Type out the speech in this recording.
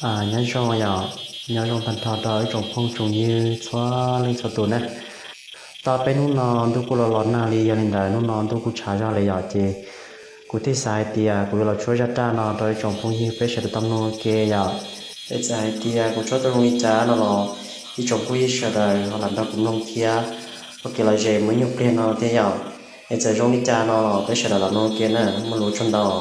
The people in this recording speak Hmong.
Nyob zoo yom, nyob zoo tag nrho rau ib tsoom phooj tsoom ywg txhua leej txhua tus na. Tau peb hnub no ntuj kuj los los nag li, yog li ntawd hnub no ntuj kuj tshav zog li yom, ces kuv thiaj xav hais tias kuv yuav los tshuab zaj raj no rau ib tsoom phooj ywg peb sawv daws tau mloog ua ke yom. Es txawm hais tias kuv tshuab tau zoo li cas no los ib tsoom phooj ywg sawv daws ho lam nrog kuv mloog thiab, ua kev lom zem mus ib nyuag pliag no thiab yom. Es txawm zoo li cas no los peb sawv daws los mloog ua ke na, muaj lus ua tsaug ntau.